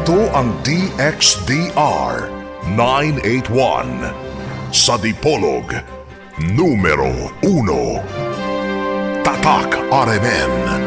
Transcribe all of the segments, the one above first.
Ito ang DXDR 981 sa Dipolog, numero 1. Tatak RMN.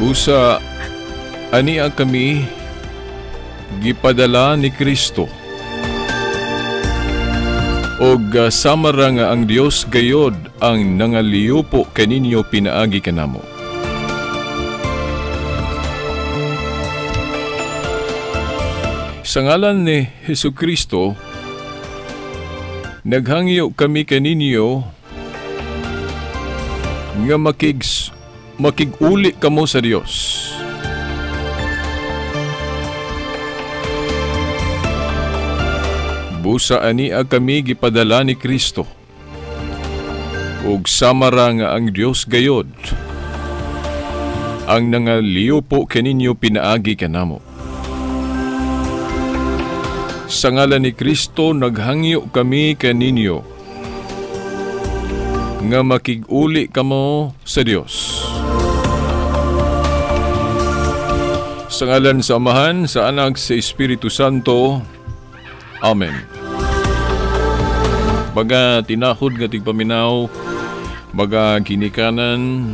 Busa ania kami gipadala ni Kristo. Og samara nga ang Dios gayod ang nangaliupo kaninyo pinaagi kanamo. Sa ngalan ni Hesukristo, naghangyo kami kaninyo nga makig-uli kamo sa Dios. Busa ania kami gipadala ni Kristo. Ug samara nga ang Dios gayod ang nangaliupo kaninyo pinaagi kanamo. Sa ngalan ni Kristo naghangyo kami kaninyo nga makig-uli kamo sa Dios. Sa ngalan sa Amahan, sa Anak, sa Espiritu Santo. Amen. Baga tinahod nga tigpaminaw, baga ginikanan,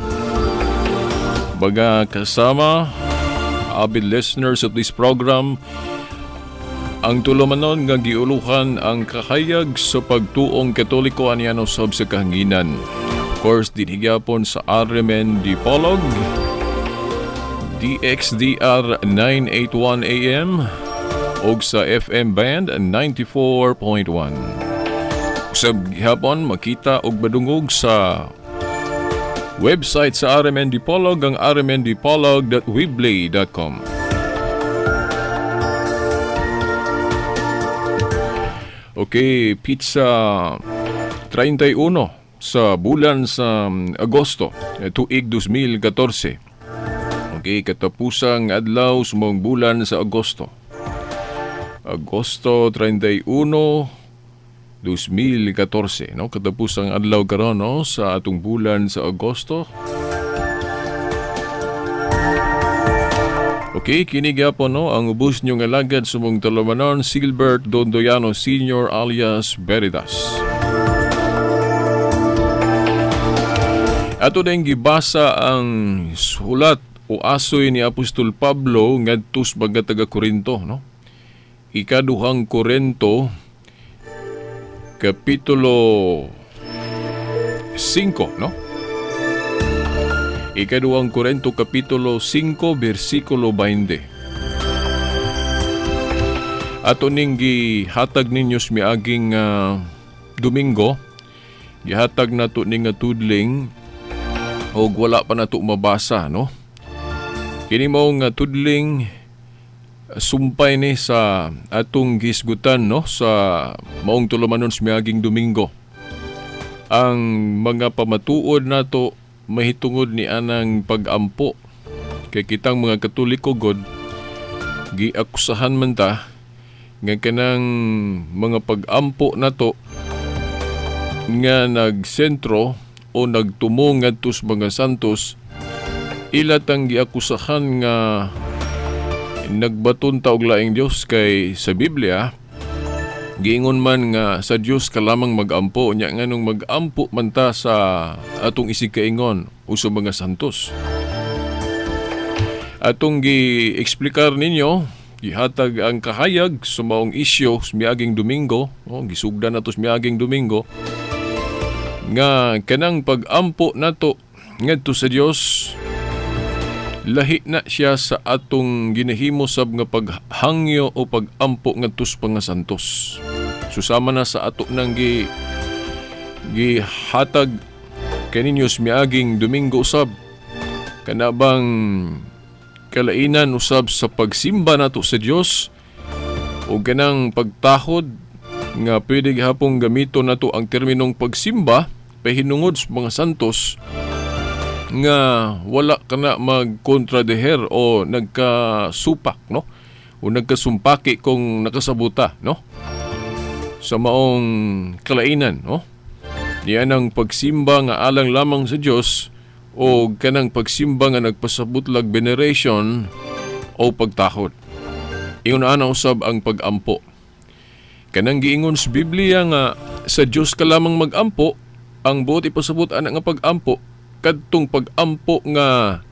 baga kasama, avid listeners of this program, ang tulumanon nga giuluhan ang kahayag sa pagtuong Katoliko aniano sab sa kahanginan. Of course, dinhigyapon sa RMN Dipolog, DXDR 981 AM og sa FM band 94.1. Sa gihapon makita og madungog sa website sa RMN Dipolog ang rmndipolog.weebly.com. Okay, pizza 31 sa bulan sa Agosto, tuig 2014. Okay, katapusang adlaw sa mong bulan sa Agosto. Agosto 31, 2014, no? Katapusang adlaw karon, no, sa atong bulan sa Agosto. Okay, kini gyapon, no, ang ubos niyong alagad sa mong tulumanon, Silbert Dondoyano Sr. alias Veritas. Ato ding gibasa ang sulat o asoy ni Apostol Pablo ngadto sa mga taga-Korinto, no? Ikaduhang Korinto, Kapitulo 5, no? Ikaduhang Korinto, Kapitulo 5, versikulo 20. Ato ning gihatag ninyo sa miaging Domingo, gihatag nato ning tudling og wala pa nato mabasa, no? Kini mao nga tudling sumpay ni sa atong gisgutan, no, sa maong tulumanon sa miaging Domingo. Ang mga pamatuod nato mahitungod ni anang pag-ampo Kay kitang mga Katoliko god giakusahan man ta nga kanang mga pag-ampo nato nga nagsentro o nagtumo ngadto sa mga santos, ila tang giakusahan nga nagbaton ta og laing Dios. Kay sa Biblia giingon man nga sa Dios ka lamang magampo, nya nganong magampo man ta sa atong isig kaingon o sa mga santos. Atong gi-eksplikar ninyo, gihatag ang kahayag sa maong isyo sa miaging Domingo, oh, gisugdan nato sa miaging Domingo, nga kanang pag-ampo nato ngadto sa Dios, lahi na siya sa atong ginahimo sab nga paghangyo o pagampo ngadto sa mga santos. Susama na sa ato nang gihatag kaninyo sa miaging Domingo usab, kana bang kalainan usab sa pagsimba nato sa Dios o kanang pagtahod nga pwede gihapong gamito nato ang terminong pagsimba pahinungod sa mga santos nga wala kana magkontradeher o nagkasupak, no, o nagkasumpaki kung nakasabuta, no, sa maong kalainan, no. Niyan ang pagsimba nga alang lamang sa Dios o kanang pagsimba nga nagpasabot lag veneration o pagtahod. Ingon ana usab ang pagampo. Kanang giingon sa Biblia nga sa Dios ka lamang magampo, ang buot ipasabot ana nga pagampo kadtong pagampo nga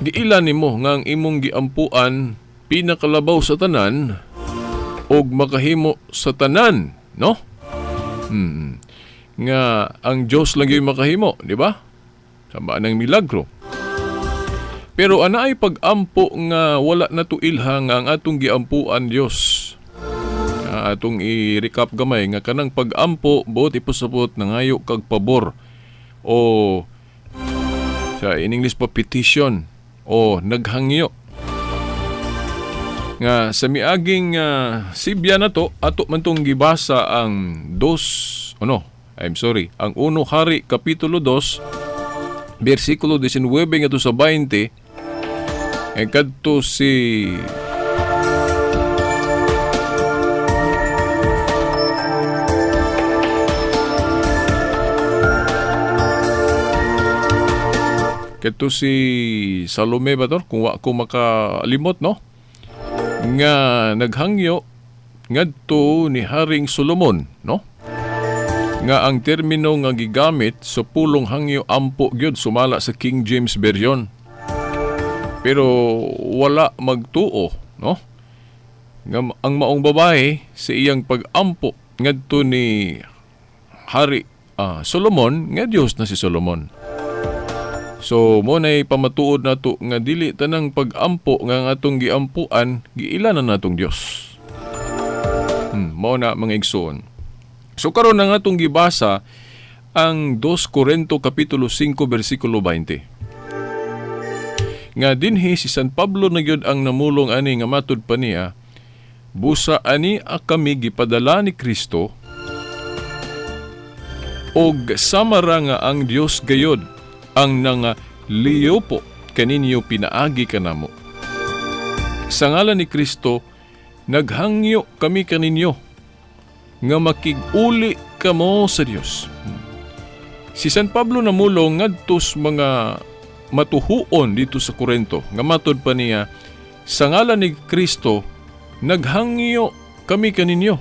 giila nimo nga ang imong giampuan pinakalabaw sa tanan og makahimo sa tanan, no? Nga ang Dios lang gyud makahimo, di ba? Sama nang milagro. Pero ana ay pagampo nga wala na tuilha nga ang atong giampuan Dios. Atong i-recap gamay nga kanang pagampo buot ipasabot nangayo kag pabor o sa in English pa petition o naghangyo. Nga sa miaging sibya na to, ato man tong gibasa ang ang 1 Hari kapitulo 2 bersikulo 19 ngadto sa 20, eh kadto si Salome ba to, kung wa ko makalimot, no, nga naghangyo ngadto ni Haring Solomon, no, nga ang termino nga gigamit sa pulong hangyo ampo gyud sumala sa King James Version, pero wala magtuo, no, nga ang maong babae sa iyang pagampo ngadto ni Hari Solomon nga Dios na si Solomon. So mo nay pamatuod nato nga dili tanang pagampo nga ang atong giampuan giila na natong Dios. Mao na mga igsoon. So karon na nga atong gibasa ang 2 Corinto kapitulo 5 bersikulo 20. Nga dinhi si San Pablo na gyud ang namulong ani nga matud pa niya, busa ani kami gipadala ni Kristo og samara nga ang Dios gayod ang nanga liyopo kaninyo pinaagi kanamo. Sa ngalan ni Kristo naghangyo kami kaninyo nga makig-uli kamo sa Dios. Si San Pablo namulong ngadto sa mga matuhuon dito sa Korinto nga matud pa niya, sa ngalan ni Kristo naghangyo kami kaninyo.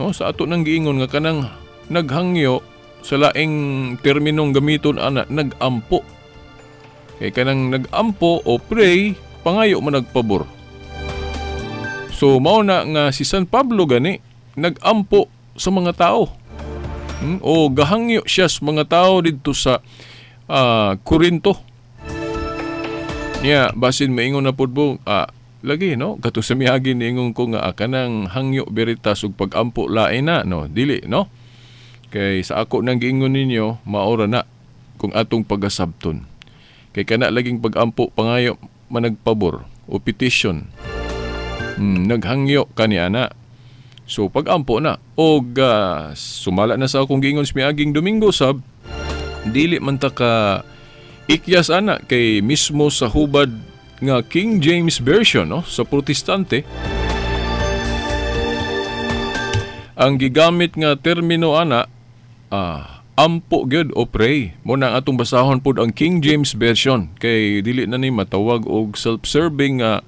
No, sa ato nang giingon nga kanang naghangyo sa laing terminong gamiton ana, nagampo. Kay kanang nagampo o pray, pangayo man nagpabor. So mao na nga si San Pablo gani nagampo sa mga tao. O gahangyo siya sa mga tao didto sa Korinto. Niya basin maingon na pud bo, lagi no, kato sa miagi niingon ko nga kanang hangyo veritas ug pagampo lain na, no, dili, no. Kay sa ako nang giingon ninyo, maora na kung atong pagasabton. Kay kana laging pagampo pangayo managpabor o petition. Naghangyo kani ana. So pagampo na og sumala na sa akong giingon sa miaging Domingo sab, dili man ta ka Ikyas ana kay mismo sa hubad nga King James Version, no, sa Protestante, ang gigamit nga termino ana ampo gyud o pray. Mo na atong basahon pud ang King James Version kay dili na ni matawag og self-serving nga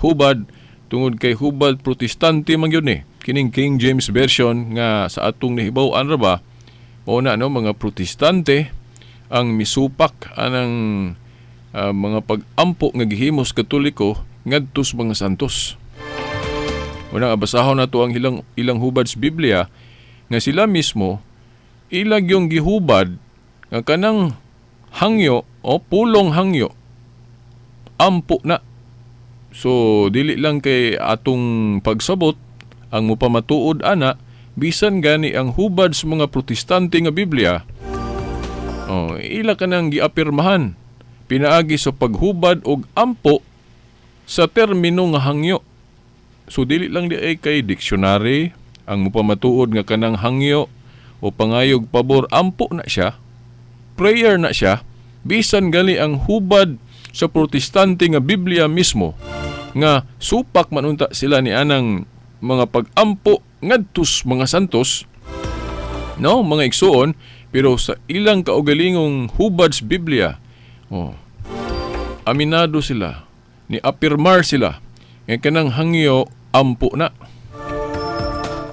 hubad tungod kay hubad Protestante man gyud ni kining King James Version nga sa atong nahibaw-an ra ba mao na, no, mga Protestante ang misupak anang mga pag-ampo nga gihimos Katoliko ngadto sa mga santos. Una, basahon nato ang ilang hubad sa Biblia nga sila mismo ilag yung gihubad nga kanang hangyo o pulong hangyo ampo na. So dili lang kay atong pagsabot ang mupamatuod ana, bisan gani ang hubad sa mga Protestante nga Biblia, oh, ila kanang giapirmahan pinaagi sa paghubad og ampo sa termino nga hangyo. So dili lang di ay kay dictionary ang mupamatuod nga kanang hangyo o pangayog pabor ampo na siya, prayer na siya, bisan gali ang hubad sa Protestante nga Biblia mismo nga supak manunta sila ni anang mga pag-ampo ngadtos mga santos, no, mga igsuon, pero sa ilang kaugalingong hubad sa Biblia, oh, aminado sila, ni apirmar sila nga kanang hangyo ampo na.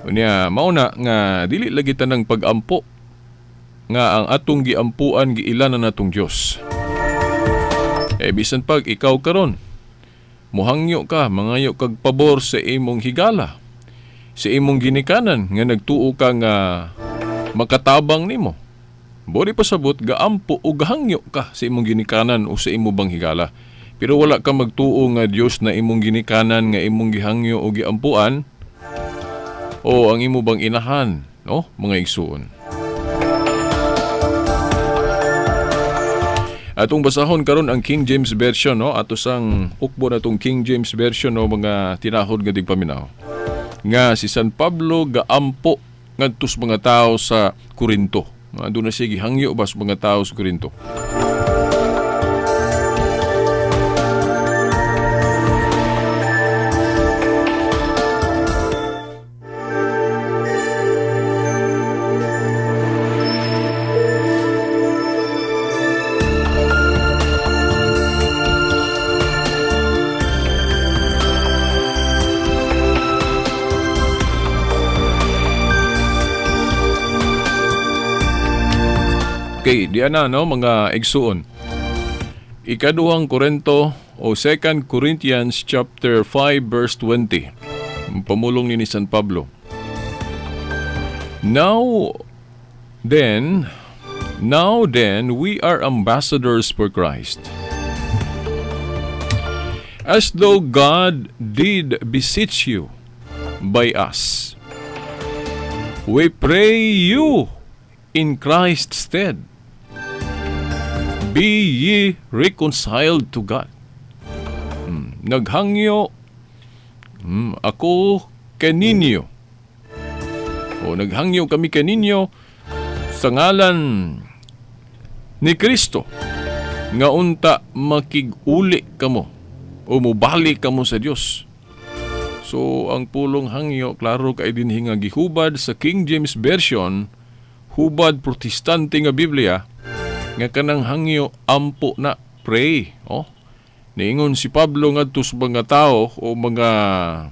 Unya mao na nga dili lagi tanang pag-ampo nga ang atong giampuan giila na natong Dios. Eh bisan pag ikaw karon muhangyo ka, mangayo kag pabor sa imong higala, sa imong ginikanan nga nagtuo ka nga makatabang nimo. Bori pasabot gaampo o gahangyo ka sa imong ginikanan o sa imo bang higala. Pero wala ka magtuo nga Dios na imong ginikanan nga imong gihangyo o giampuan o ang imo bang inahan, no, mga igsuon. Atong basahon karon ang King James Version, no, ato sang ukbo na tong King James Version, no, mga tinahod nga digpaminaw. Nga si San Pablo gaampo ngadto sa mga tao sa Korinto. Aduna siya gihangyo ba sa mga tao sa Korinto. Okay, diyan na, no, mga igsuon. Ikaduhang Korinto o 2 Corinthians chapter 5 verse 20. Pamulong ni San Pablo. Now then, we are ambassadors for Christ, as though God did beseech you by us. We pray you in Christ's stead, be ye reconciled to God. Naghangyo ako kaninyo, o naghangyo kami kaninyo sa ngalan ni Kristo, nga unta makig-uli kamo o mubalik kamo sa Dios. So ang pulong hangyo klaro kay dinhi nga gihubad sa King James Version, hubad Protestante nga Biblia, nga kanang hangyo ampo na, pray. Oh, niingon si Pablo ngadto sa mga tao o mga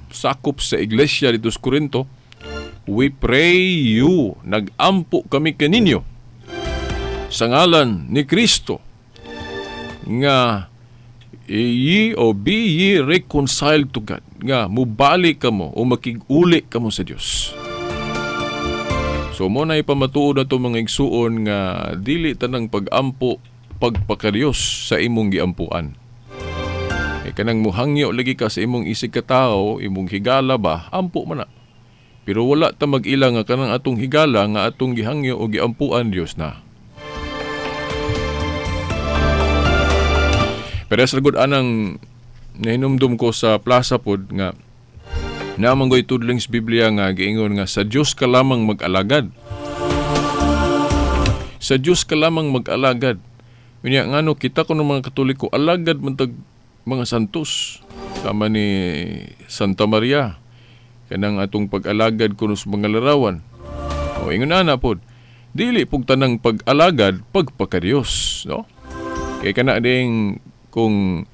sakop sa iglesia dito sa Korinto, we pray you, nagampo kami kaninyo sa ngalan ni Kristo, nga ye o be ye reconciled to God, nga mubalik kamo o makig-uli kamo sa Dios. So mo na ipamatuod na itong mga igsuon nga dili tanang pag-ampo pagpakadiyos sa imong giampuan. E kanang muhangyo lagi ka sa imong isig katao, imong higala ba, ampo man na. Pero wala ta mag-ila nga kanang atong higala nga atong gihangyo o giampuan Dios na. Pero sa good anang nahinumdum ko sa plaza pod nga naamang go'y tudling sa Biblia nga giingon nga sa Dios ka lamang mag-alagad. Sa Dios ka lamang mag-alagad. Unya ngano kita kuno mga Katoliko alagad man tag mga santos sama ni Santa Maria kanang atong pag-alagad kuno sa mga larawan. O ingon ana pod, dili pug tanang pag-alagad pagpakadiyos, no? Kay kana ding kung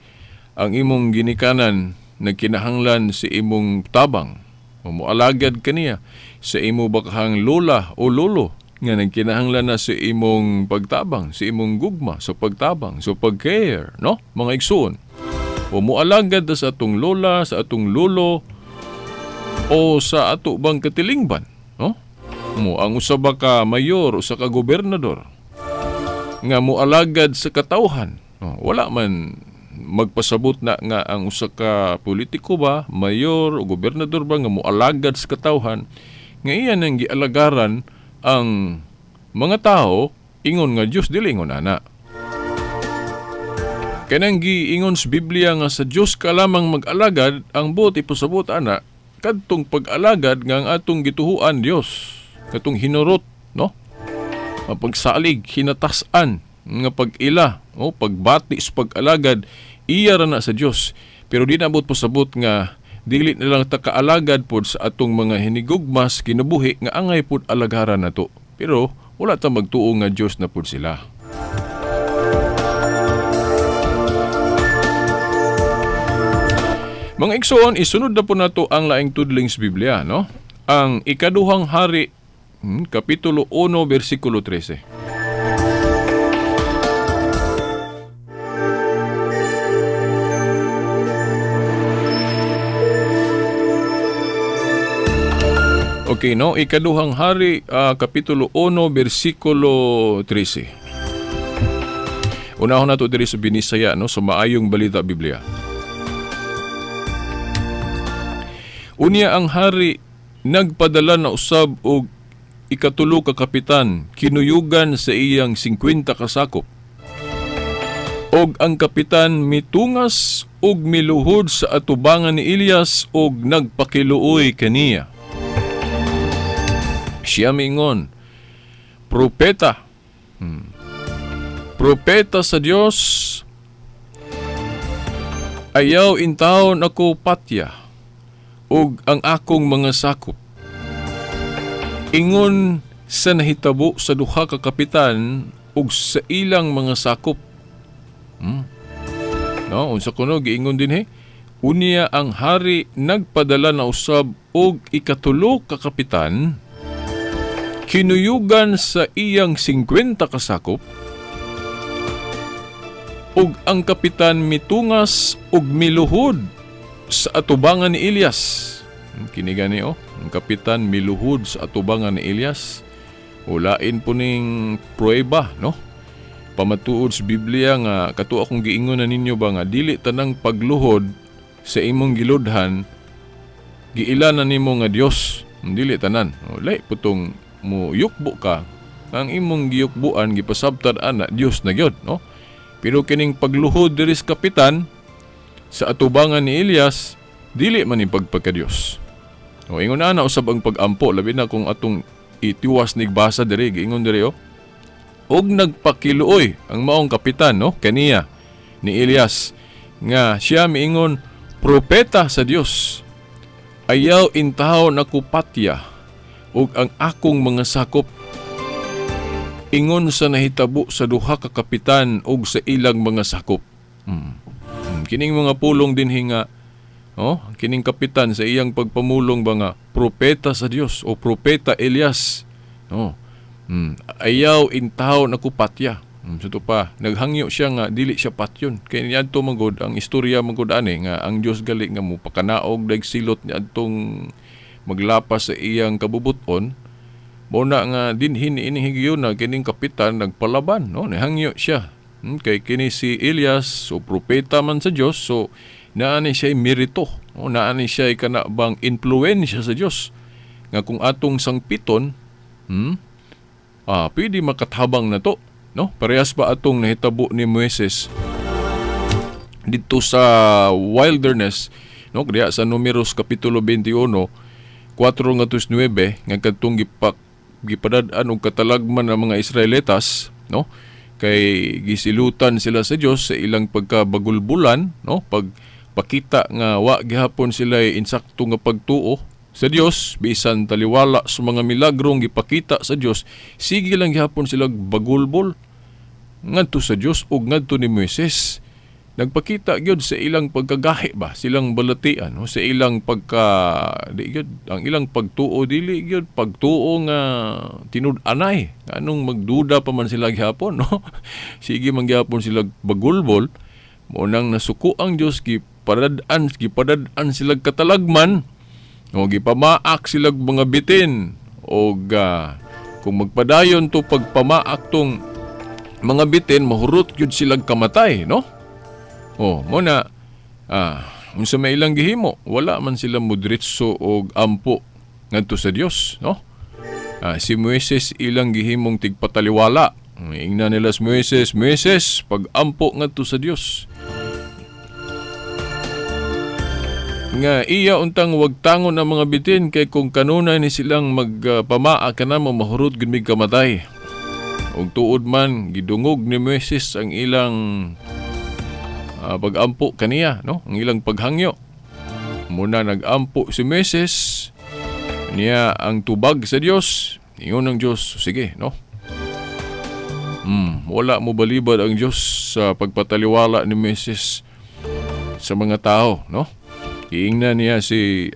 ang imong ginikanan nagkinahanglan si imong tabang o moalagad kaniya sa imo bakahang lola o lolo nga nagkinahanglan na sa imong pagtabang, sa imong gugma, sa pagtabang, sa pag-care, no? Mga igsoon. O moalagad sa atong lola, sa atong lolo o sa ato bang katilingban, no? Mo ang usa ba ka mayor, usa ka gobernador nga moalagad sa katawhan, no? Wala man magpasabot na nga ang usa ka politiko ba, mayor o gobernador ba nga moalagad sa katawhan, nga iya nang gialagaran ang mga tao ingon nga Dios, dili ingon ana. Kanang giingon sa Biblia nga sa Dios ka lamang mag-alagad, ang buot ipasabot ana kadtong pag-alagad nga ang atong gituhuan Dios, katong hinurot, no? Pagsalig, hinatas-an nga pag-ila o pagbati sa pag-alagad, iya ra na sa Dios. Pero di nabot pasabot nga dili na lang ta kaalagad pod sa atong mga hinigugmas kinabuhi nga angay pod alagaran nato. Pero wala ta magtuo nga Dios na pod sila. Mga igsoon, isunod na po nato ang laing tudling sa Biblia, no? Ang ikaduhang hari, Kapitulo 1, versikulo 13. Okay, no? Ikaduhang hari, Kapitulo 1, versikulo 13. Unahon nato diri sa Binisaya, no? Sa Maayong Balita Biblia. Unya ang hari nagpadala na usab og ikatulo ka kapitan, kinuyugan sa iyang 50 kasakop. Og ang kapitan mitungas og miluhod sa atubangan ni Elias og nagpakiluoy kaniya. Siya miingon, propeta, propeta sa Dios, ayaw intawon ako patya ug ang akong mga sakop. Ingon sa nahitabo sa duha ka kapitan ug sa ilang mga sakop. No, unsa kuno giingon dinhi? Unya ang hari nagpadala na usab og ikatulo ka kapitan, kinuyugan sa iyang 50 kasakop, ug ang kapitan mitungas ug miluhod sa atubangan ni Elias. Kini gani oh, ang kapitan miluhod sa atubangan ni Elias. Ulain po ning prueba, no? Pamatuod sa Biblia nga kato akong giingon na ninyo ba nga dili tanang pagluhod sa imong giludhan giila na nimo nga Dios. Dili tanan. Ulay putong mo yukbo ka, ang imong giyukbuan gipasabtan ana Dios na gyud, no? Pero kining pagluhod diri sa kapitan sa atubangan ni Elias, dili man ni pagpagka-Dios. O ingon ana usab ang pag-ampo, labi na kung atong itiwas nigbasa diri, giingon diri oh. Og nagpakiluoy ang maong kapitan, no, kaniya ni Elias nga siya miingon propeta sa Dios. Ayaw intawon ako patya ug ang akong mga sakop. Ingon sa nahitabo sa duha ka kapitan ug sa ilang mga sakop. Kining mga pulong dinhi nga, oh, kining kapitan sa iyang pagpamulong ba nga propeta sa Dios o propeta Elias, oh, ayaw intawon ako patya. So pa naghangyo siya nga dili siya patyon. Kay niadto magod ang istorya magod ani nga ang Dios gali nga mo pakanaog dag silot niadtong maglapas sa iyang kabubuton. Mo na nga dinhi niining higayuna kining kapitan nagpalaban, no, nahangyo siya. Kay kini si Elias, so propeta man sa Dios, so naani siya merito, o naani siya kana bang impluwensya sa Dios nga kung atong sangpiton, pwede makatabang na to, no? Parehas ba atong nahitabo ni Moises dito sa wilderness, no? Kaya sa Numeros kapitulo 21, 4-9 nga kadtong gipadad-an og katalagman ang mga Israelitas, no? Kay gisilutan sila sa Dios sa ilang pagkabagulbulan, no? Pagpakita nga wa gihapon sila insakto nga pagtuo sa Dios, bisan taliwala sa mga milagrong gipakita sa Dios, sige lang gihapon sila bagulbol ngadto sa Dios ug ngadto ni Moises. Nagpakita gyud sa ilang pagkagahi ba, silang balatian, no? Sa ilang pagka di gyud ang ilang pagtuo, dili gyud pagtuo nga tinud-anay, anong magduda pa man sila gihapon, no? Sige man gihapon sila bagulbol. Mo nang nasuko ang Dios, gipadad-an sila katalagman o gipamaak sila mga bitin, og kung magpadayon to pagpamaak tong mga bitin, mahurot gyud sila kamatay, no? Oh, mo na unsa may ilang gihimo, wala man sila mudritso og ampo ngadto sa Dios, no? Si Moises ilang gihimong tigpataliwala. Ingna nila si Moises, "Moises, pag-ampo ngadto sa Dios." Nga iya untang wagtangon ang mga bitin, kay kung kanunay ni silang magpamaa kanamo, mahurot gud mig kamatay. Og tuod man gidungog ni Moises ang ilang pag-ampo kaniya, no? Ang ilang paghangyo. Muna nag-ampo si Moises niya ang tubag sa Dios. Ingon ang Dios, sige, no? Wala mo balibad ang Dios sa pagpataliwala ni Moises sa mga tao, no? Iingnan niya si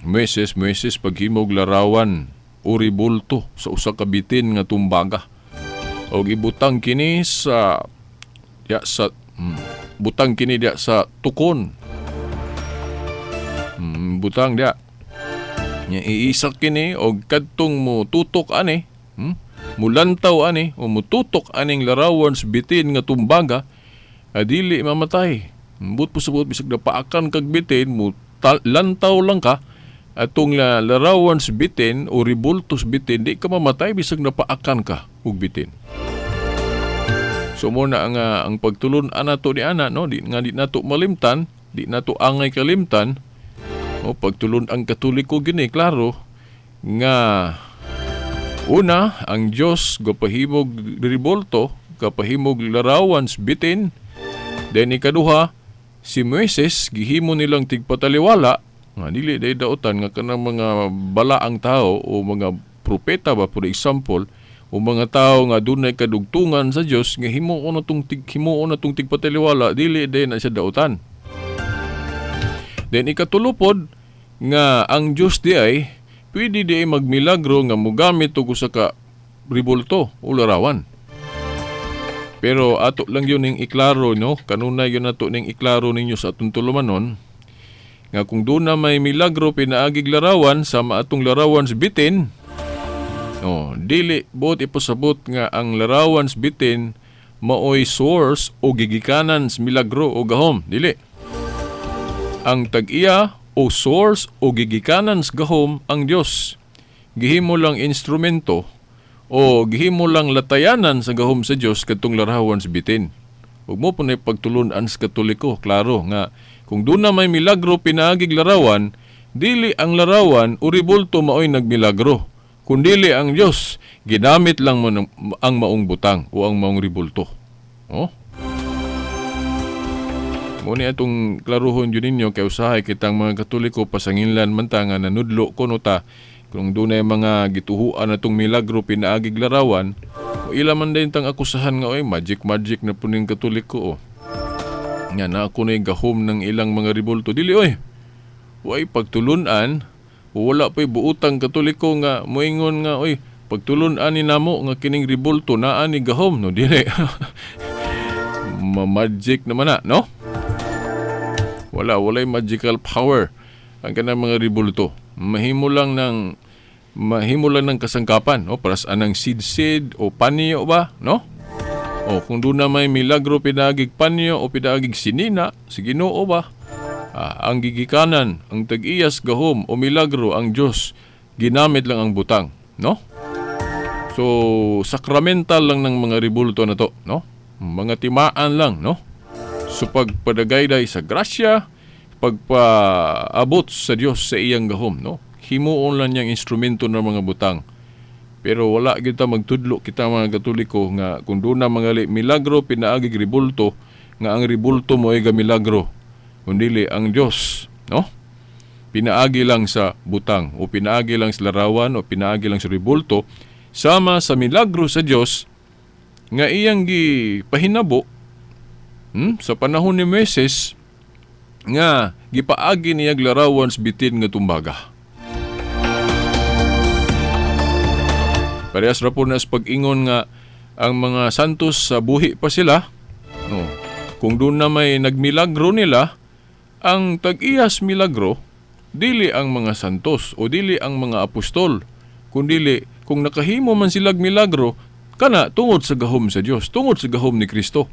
Moises, "Moises, paghimog larawan o ribulto sa usa ka bitin nga tumbaga. Og ibutang kini sa ya sa butang kini diya sa tukon. Butang diya. Nya iisak kini og kadtong mo tutok ani, mulantaw ani o mututok aning larawan sa bitin nga tumbaga, adili mamatay. But po sa buot, bisag napaakan kag bitin, mo lantaw lang ka atong larawan sa bitin o ribulto sa bitin, di ka mamatay bisag napaakan ka og bitin." So mo na ang pagtulun-an nato ni ana, no, di nga di nato malimtan, di nato angay kalimtan, no, pagtulun-ang Katoliko gini klaro nga una ang Dios gapahimog ribolto, gapahimog larawan sa bitin. Then ikaduha, si Moises gihimo nilang tigpataliwala nga dili day daotan nga kanang mga balaang tao o mga propeta ba, for example, o mga tao nga dunay kadugtungan sa Dios nga himuon na tong tigpataliwala, dili day na siya daotan. Then ikatulupod nga ang Dios di ay pwede di ay magmilagro nga mogamit og usa ka ribulto o larawan. Pero ato lang yun ning iklaro, no? Kanunay yun ato ning iklaro ninyo sa atong tulumanon nga kung doon na may milagro pinaagig larawan sama atong larawan sa bitin, no, dili buot ipasabot nga ang larawan sa bitin maoy source o gigikanan sa milagro o gahom. Dili. Ang tag-iya o source o gigikanan sa gahom ang Dios. Gihimo lang instrumento o gihimo lang latayanan sa gahom sa Dios kadtong larawan sa bitin. Ug mo po na pagtulun-an sa Katoliko, klaro nga kung doon na may milagro pinaagig larawan, dili ang larawan o ribulto maoy nagmilagro, kundili ang Dios, ginamit lang mo ang maong butang o ang maong ribulto. Oh? Muna itong klaruhon yun ninyo kay usahay kitang mga Katoliko pasanginlan man ta nga nanudlo kuno ta kung doon ay mga gituhuan atong milagro pinaagig larawan, o ila man din tang akusahan nga oy magic magic na puning Katoliko, oh. Nga na ako na'y gahom ng ilang mga ribulto. Dili oy. Way pagtulunan, wala pa'y buutang Katoliko nga moingon nga oy pagtulunan ni namo nga kining ribulto naa ni gahom, no? Dili. Ma-magic naman na, no? Wala, walay magical power ang kanang mga ribulto. Mahimo lang ng kasangkapan, no? Para sa anang sidsid o panyo ba, no? O kung doon na may milagro pinaagig panyo o pinaagig sinina, sa Ginoo ba? Ang gigikanan, ang tag-iyas gahom o milagro ang Diyos, ginamit lang ang butang, no? So, sakramental lang ng mga ribulto na to, no? Mga timaan lang, no? So, pagpadagayday sa grasya, pagpaabot sa Diyos sa iyang gahom, no? Himuon lang niyang instrumento ng mga butang. Pero wala kita magtudlo kita mga Katoliko nga kung doon na mga milagro pinaagi ribulto, nga ang ribulto mo ay milagro. Kundili ang Dios, no? Pinaagi lang sa butang o pinaagi lang sa larawan o pinaagi lang sa ribulto sama sa milagro sa Dios nga iyang gipahinabo sa panahon ni Moises nga gipaagi niya larawan sa bitin nga tumbaga. Parehas ra po na sa pag-ingon nga ang mga santos sa buhi pa sila, no? Kung doon na may nagmilagro nila, ang tag-iyas milagro, dili ang mga santos o dili ang mga apostol, kundili kung nakahimo man silag milagro, kana tungod sa gahom sa Dios, tungod sa gahom ni Kristo.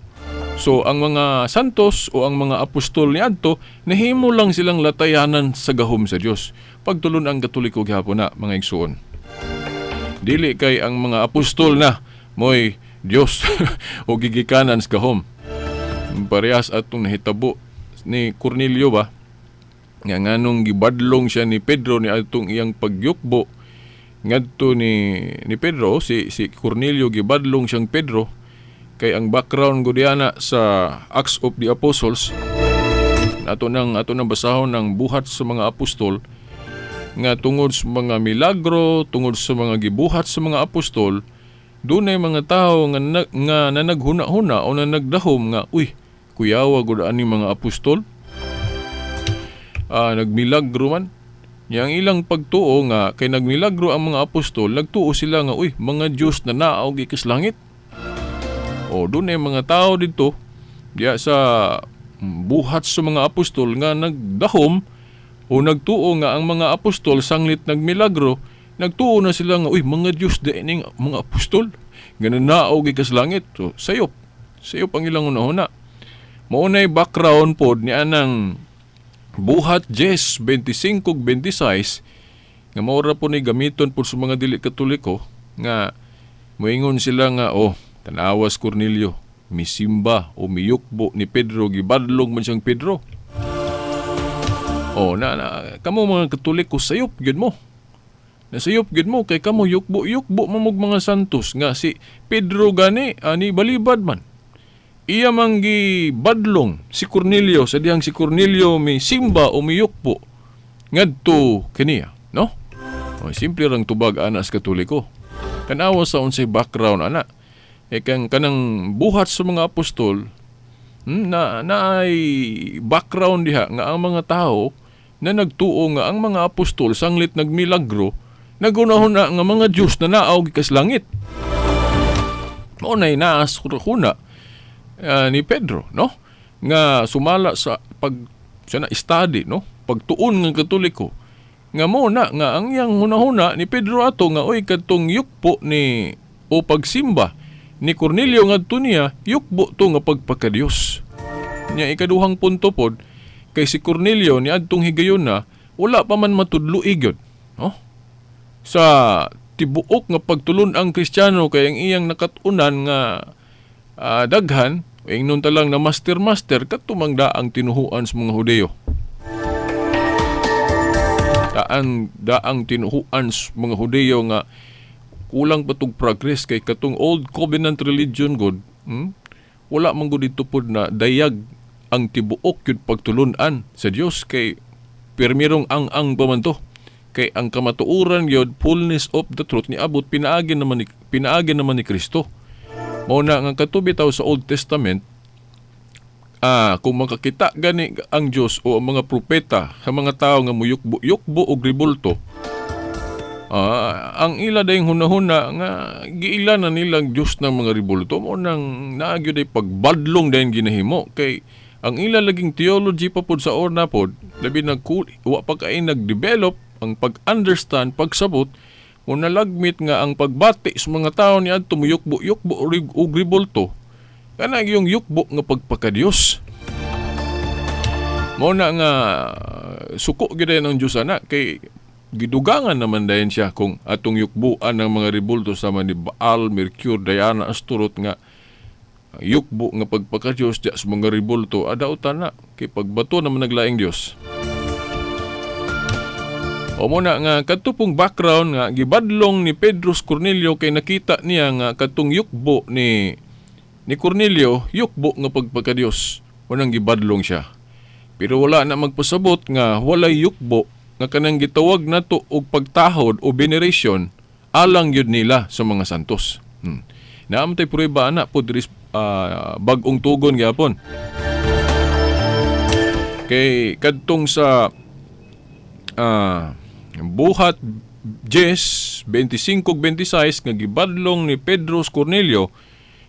So ang mga santos o ang mga apostol niadto, nahimo lang silang latayanan sa gahom sa Dios. Pagtulon ang Katoliko gihapon na mga igsuon. Dili kay ang mga apostol na moy Dios o gigikanan sa gahom. Parehas atong nahitabo ni Cornelio ba? Nga nganong gibadlong siya ni Pedro ni atong iyang pagyukbo ngadto ni Pedro, si Cornelio gibadlong siyang Pedro kay ang background gud diana sa Acts of the Apostles ato nang basahon ng buhat sa mga apostol nga tungod sa mga milagro, tungod sa mga gibuhat sa mga apostol, dunay mga tawo nga nanaghuna-huna o nanagdahom nga uy, kuyawa gud ani mga apostol. Nagmilagro man. Yang ilang pagtuo nga kay nagmilagro ang mga apostol, nagtuo sila nga uy, mga Dios na naog ikas langit. O dunay mga tao didto diya sa buhat sa mga apostol nga nagdahom o nagtuo nga ang mga apostol sanglit nagmilagro, nagtuo na sila nga uy, mga Dios di ning mga apostol nga nanaog ikas langit. So sayop ang ilang hunahuna. Mao nay background pod ni anang Buhat 10:25-26 nga maura po ni gamiton po sa mga dili Katoliko nga moingon sila nga oh, tanawas Cornelio, misimba o miyukbo ni Pedro, gibadlong man siyang Pedro. Oh, na kamo mga Katoliko sayop gyud mo. Nasayop gyud mo kay kamo yukbo mamog mga santos nga si Pedro gani ani balibad man. Iya mang gibadlong si Cornelio sa dihang si Cornelio mi simba o miyukbo ngadto kaniya, no? O, simple rang tubag ana sa Katoliko. Tan-awa sa unsay background ana. E kang kanang buhat sa mga apostol na naay background diha nga ang mga tao na nagtuo nga ang mga apostol sanglit nagmilagro, nagunahuna nga mga Dios na naog gikas langit. Mao nay naas huna ni Pedro, no? Nga sumala sa pag sana study, no? Pagtuon ng Katoliko nga mo na nga ang iyang hunahuna ni Pedro ato nga oy kadtong yukpo ni o pagsimba ni Cornelio ngadto niya, yukbo to nga pagpakadiyos. Nya ikaduhang punto pod kay si Cornelio ni adtong higayon na wala pa man matudlo gyud, no? Sa tibuok nga pagtulon ang Kristiyano kay ang iyang nakat-unan nga daghan, ingnon ta lang na master katumang daang tinuhuan sa mga Hudeo. Daang tinuhuan sa mga Hudeo nga kulang pa tug progress kay katong old covenant religion god, wala man gud dito pod na dayag ang tibuok yun pagtulun-an sa Dios kay pirmirong ang pa man to. Kay ang kamatuoran gyud, fullness of the truth niabot pinaagi naman ni Kristo. Mao na nga katubitaw sa Old Testament, kung makakita gani ang Dios o ang mga propeta sa mga tao nga muyukbo og ribulto, ang ila dayong hunahuna nga giila na nilang Dios ng mga ribulto, mo nang naa gyud ay pagbadlong dayon ginahimo kay ang ila laging theology pa pod sa orna pod, labi nag wa pa kay nagdevelop ang pag-understand, pagsabot, o nalagmit nga ang pagbati sa mga tao ni adto muyukbo-yukbo og ribulto, kana yung yukbo nga pagpakadiyos. Mao na nga suko gyud ang Dios ana kay gidugangan naman dayon siya kung atong yukbuan ng mga ribulto sama ni Baal, Mercure, Diana, Astaroth nga yukbo nga pagpakadiyos diya sa mga ribulto, adautan na kay pagbato naman naglaing Dios. O muna nga kadto pong background nga gibadlong ni Pedro Cornelio kay nakita niya nga kadtong yukbo ni Cornelio, yukbo nga pagpakadiyos. Unang gibadlong siya. Pero wala na magpasabot nga walay yukbo nga kanang gitawag nato og pagtahod o veneration alang yun nila sa mga santos. Naamtay prueba ana po diri bag-ong tugon gyapon. Kay kadtong sa Buhat 10:25-26 nga gibadlong ni Pedro Cornelio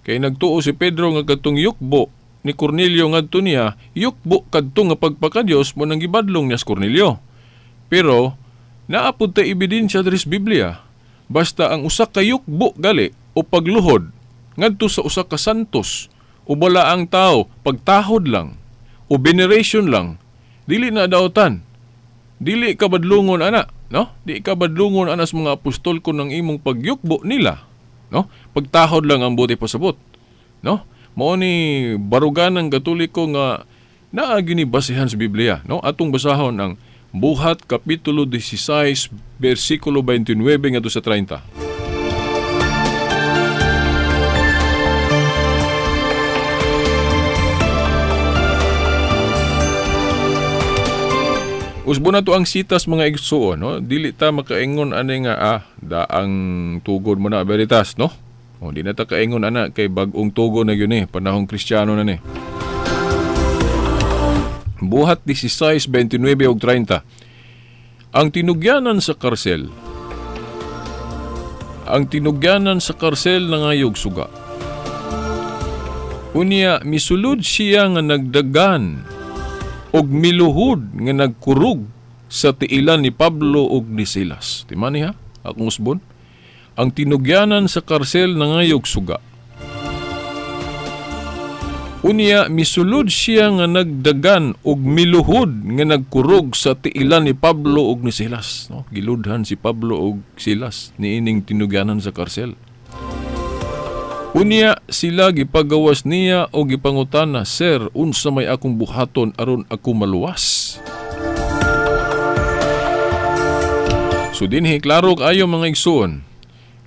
kay nagtuo si Pedro nga kadtong yukbo ni Cornelio ngadto niya, yukbo kadto nga pagpakadiyos mo nang gibadlong niya si Cornelio. Pero naa pud tay ebidensya diri sa Biblia, basta ang usa ka yukbo gali o pagluhod ngadto sa usa ka santos o balaang tao, pagtahod lang o veneration lang, dili na daotan. Dili ka badlungon ana, no? Di ka badlungon ana sa mga apostol kun ang imong pagyukbo nila, no? Pagtahod lang ang buti pasabot, no? Mao ni barugan ng Katoliko nga naa gyud ni basehan sa Biblia, no? Atong basahon ang Buhat kapitulo 16 bersikulo 29 ngadto sa 30. Usbo na to ang sitas mga igsuon, no? Dili ta makaingon ani nga daang tugod mo na veritas, no? O di na ta kaingon ana kay bag-ong tugon na gyud ni, panahong Kristiyano na ni. Buhat 16, 29 ug 30. Ang tinugyanan sa karsel. Ang tinugyanan sa karsel nangayog suga. Unya misulod siya nga nagdagan og miluhod nga nagkurog sa tiilan ni Pablo ug ni Silas. Tima niya, akong usbon. Ang tinugyanan sa karsel nangayog suga. Unya misulod siya nga nagdagan og miluhod nga nagkurog sa tiilan ni Pablo ug ni Silas. No? Giludhan si Pablo ug Silas niining tinugyanan sa karsel. Unya sila gipagawas niya o gipangutana, "Sir, unsa may akong buhaton aron ako maluwas?" So dinhi klaro kaayo mga igsoon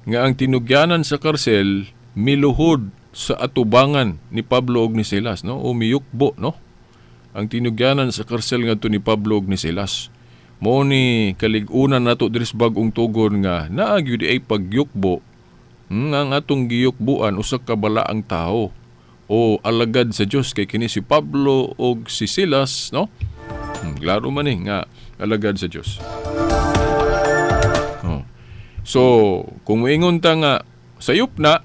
nga ang tinugyanan sa karsel miluhod sa atubangan ni Pablo og ni Silas, no? O miyukbo, no? Ang tinugyanan sa karsel ngadto ni Pablo og ni Silas. Mao ni kalig-unan nato diri sa bag-ong tugon nga naa gyud ay pagyukbo nga ang atong giyukbuan usa ka balaang tawo o alagad sa Dios kay kini si Pablo og si Silas, no? Klaro man ni nga alagad sa Dios. Oh. So, kung moingon ta nga sayop na,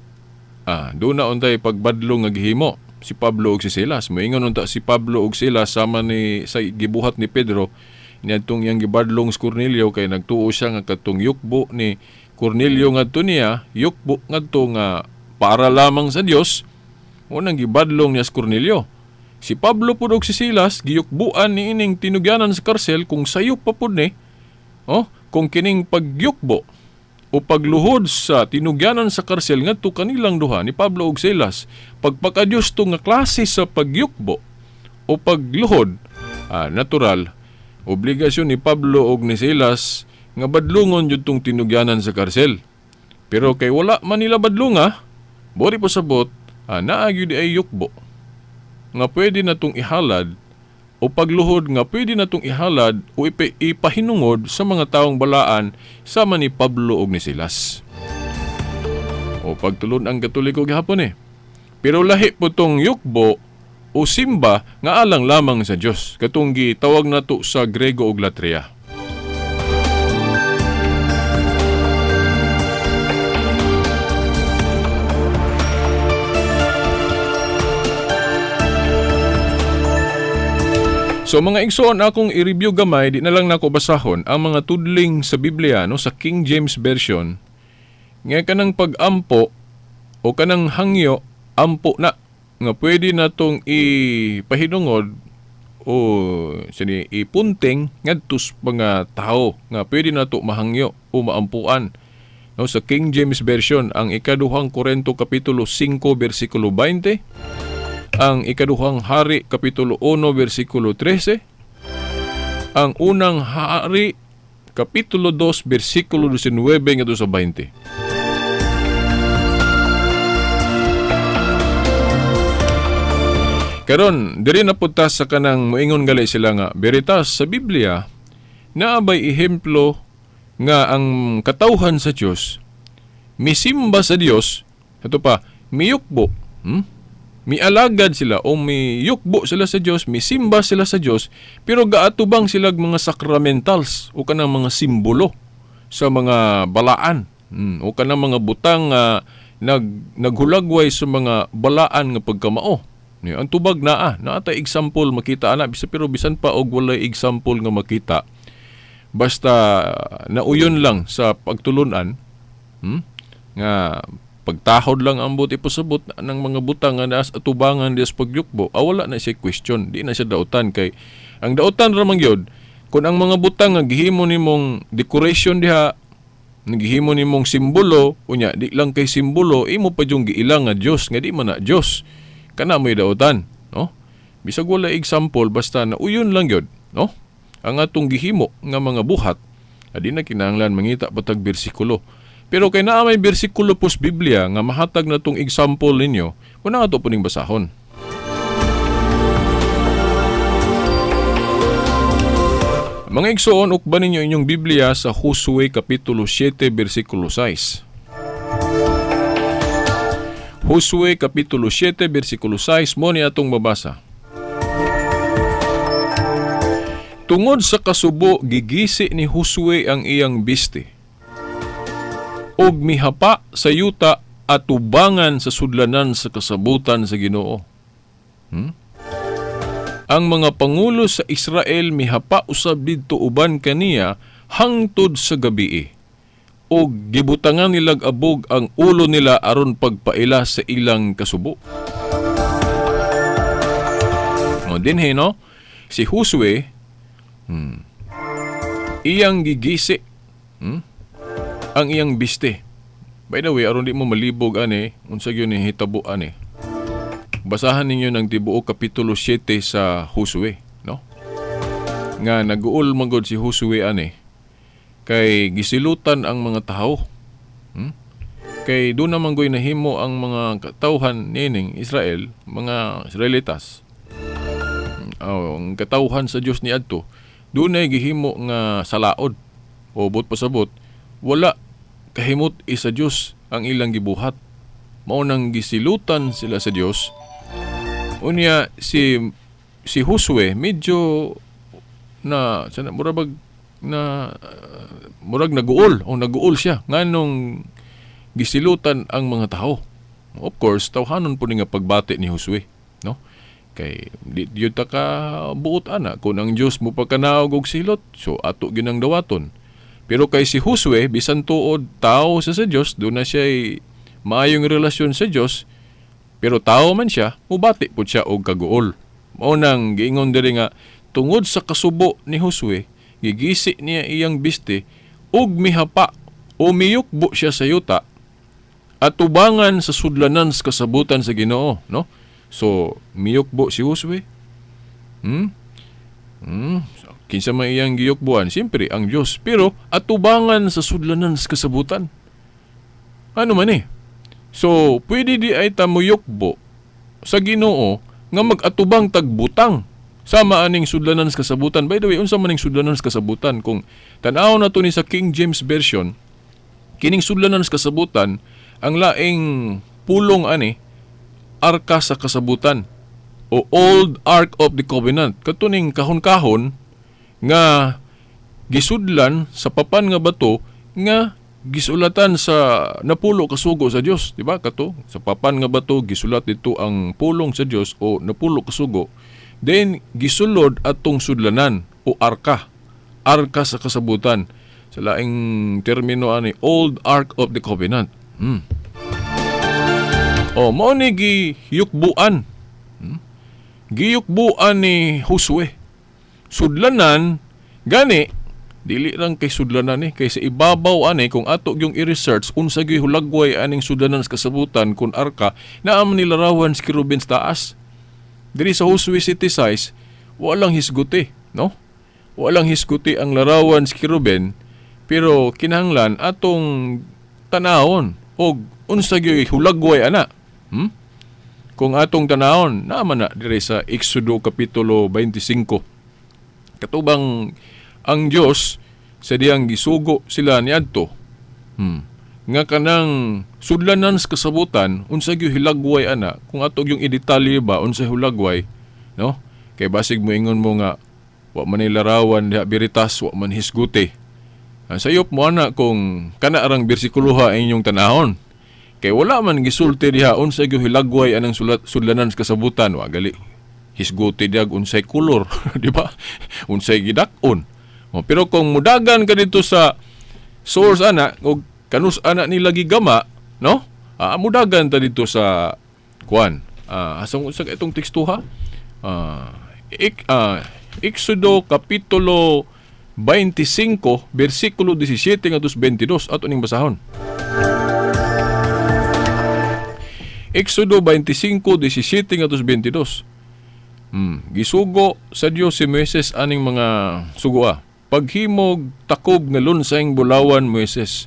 doon na untay pagbadlong nga gihimo si Pablo og si Silas. Moingon unta si Pablo og Silas sama ni sa gibuhat ni Pedro niadtong iyang gibadlong si Cornelio kay nagtuo siya nga kadtong yukbo ni Cornelio ngadto niya, yukbo ngadto nga para lamang sa Dios, unang gibadlong niya si Cornelio. Si Pablo pud og si Silas giyukbuan niining tinugyanan sa karsel kung sayop pa pud ni, oh, kung kining pagyukbo o pagluhod sa tinugyanan sa karsel ngadto kanilang duha ni Pablo ug Silas, pagpakadiyos to nga klase sa pagyukbo o pagluhod, natural obligasyon ni Pablo ug ni Silas nga badlungon jud tong tinugyanan sa karsel. Pero kay wala man nila badlunga, bori pasabot, naa gyud ay yukbo nga pwede natong ihalad o pagluhod nga pwede natong ihalad o ipahinungod sa mga taong balaan sama ni Pablo og ni Silas. O pagtulon ang Katoliko gihapon eh. Pero lahi po tong yukbo o simba nga alang lamang sa Dios, katong gitawag nato sa Grego og Latria. So mga igsoon, akong i-review gamay, di na lang nako basahon ang mga tudling sa Biblia, no, sa King James Version nga kanang pag-ampo o kanang hangyo ampo na nga pwede natong ipahinungod o sini ipunting ngadto sa mga tawo nga pwede nato mahangyo o maampuan. No, sa King James Version, ang ikaduhang Korento kapitulo 5 bersikulo 20, ang ikaduhang Hari kapitulo 1 bersikulo 13, ang unang Hari Kapitulo 2, bersikulo 19 ngadto sa 20. Karon, diri na pud ta sa kanang moingon gali sila nga veritas sa Biblia naa bay ehemplo nga ang katawhan sa Dios misimba sa Dios, ito pa, miyukbo, mialagad sila o miyukbo sila sa Dios, misimba sila sa Dios, pero gaatubang sila mga sacramentals o kanang mga simbolo sa mga balaan, o kanang mga butang naghulagway sa mga balaan nga pagkamao. Ang tubag naa, naa tay example makita ana, pero bisan pa og walay example nga makita, basta nauyon lang sa pagtulunan, nga pagtahod lang ang buti pasabot ng mga butang nga naas atubangan dias pagyukbo, wala na siya question, di na siya dautan kay ang dautan ra man gyud kun ang mga butang nga gihimo nimong decoration diha, gihimo nimong simbolo, unya di lang kay simbolo, imo pa yung giilang nga Dios nga di man na Dios, kana mo'y dautan, no? Bisag wala example, basta na uyon lang gyud, no? Ang atong gihimo nga mga buhat, adi na kinahanglan mangita patag bersikulo. Pero kay naa may bersikulo pos Biblia nga mahatag na tong example ninyo, una ato puning basahon. Mga igsoon, ukban ninyo inyong Biblia sa Josue Kapitulo 7, versikulo 6. Josue Kapitulo 7, versikulo 6, mo ni atong mabasa. Tungod sa kasubo, gigisi ni Josue ang iyang biste og mihapa sa yuta at tubangan sa sudlanan sa kasabutan sa Ginoo. Ang mga pangulo sa Israel mihapa usab didto uban kaniya hangtod sa gabii, og gibutangan nilag abog ang ulo nila aron pagpaila sa ilang kasubo. O dinhi, no? Si Josue, iyang gigisi, ang iyang biste. By the way, aron di mo malibog ani, unsa gyud ni hitabo ani. Basahan ninyo ng tibuok kapitulo 7 sa Josue, no? Nga naguol magod si Josue ani kay gisilutan ang mga tawo. Kay doon naman goy nahimo ang mga katawhan nining Israel, mga Israelitas. Oh, ang katawhan sa Dios niadto, doon ay gihimo nga salaod o but pasabot, wala kahimot isa Dios ang ilang gibuhat. Mao nang gisilutan sila sa Dios. Unya si Josue medyo na sana murag na murag naguol o naguol siya nganong gisilutan ang mga tao. Of course, tawhanon po ni nga pagbati ni Josue, no? Kay di gyud ta ka buot ana kun ang Dios mo pagkanaog og silot, so ato gyud ang dawaton. Pero kay si Josue, bisan tuod tao sa Dios, doon na siya maayong relasyon sa Dios, pero tao man siya, mubati po siya og kaguol. Mao nang giingon diri nga tungod sa kasubo ni Josue, gigisi niya iyang biste ug mihapa o miyukbo siya sa yuta at tubangan sa sudlanan sa kasabutan sa Ginoo, no? So miyukbo si Josue. Kinsa man iyang giyukbuan? Siyempre ang Dios, pero atubangan sa sudlanan sa kasabutan. Ano man eh? So pwede di ay ta muyukbo sa Ginoo nga magatubang tagbutang sama aning sudlanan sa kasabutan. By the way, unsa man ning sudlanan sa kasabutan? Kung tan-aw na to ni sa King James Version, kining sudlanan sa kasabutan ang laing pulong ani arka sa kasabutan o Old Ark of the Covenant. Katuning kahon-kahon nga gisudlan sa papan nga bato nga gisulatan sa napulo kasugo sa Dios, di ba? Kato sa papan nga bato gisulat dito ang pulong sa Dios o napulo kasugo. Then gisulod atong sudlanan o arka, arka sa kasabutan. Sa laing termino ani Old Ark of the Covenant. O mao ni giyukbuan. Giyukbuan ni Josue. Sudlanan gani dili lang kay sudlanan ni kay sa ibabaw ani kung ato yung i-research unsa gyud hulagway aning sudlanan sa kasabutan kun arka naa man nilarawan sa kerubin sa taas. Diri sa Josue City size walang hisguti, no? Walang hisguti ang larawan sa kerubin Pero kinahanglan atong tanawon og unsa gyud hulagway ana. Kung atong tanawon, naman na dire sa Exodo kapitulo 25. Katubang ang Dios sa diyang gisugo sila niadto. Nga kanang sudlanan sa kasabutan, unsa gyud hilagway ana, kung ato yung i-detalye ba unsa hulagway, no? Kay basig moingon mo nga wa man larawan diha biritas, wa man hisguti. Sayop mo ana kung kana arang bersikuloha ang inyong tanahon. Kay wala man gisulti diha unsa gyud hilagway anang sudlanan sa kasabutan, wa gali hisguti diha unsay kolor, di ba? Unsay gidak-on. Pero kung mudagan ka dito sa source ana og kanus ana nila gigama, no? Mudagan ta dito sa kuan. Asang unsa itong teksto ha? Exodo kapitulo 25 bersikulo 17 ngadto 22 ato ning basahon. Exodo 25:17 ngadto 22. Gisugo sa Dios si Moises aning mga sugoa. Paghimog takob nga lunsayng bulawan Moises,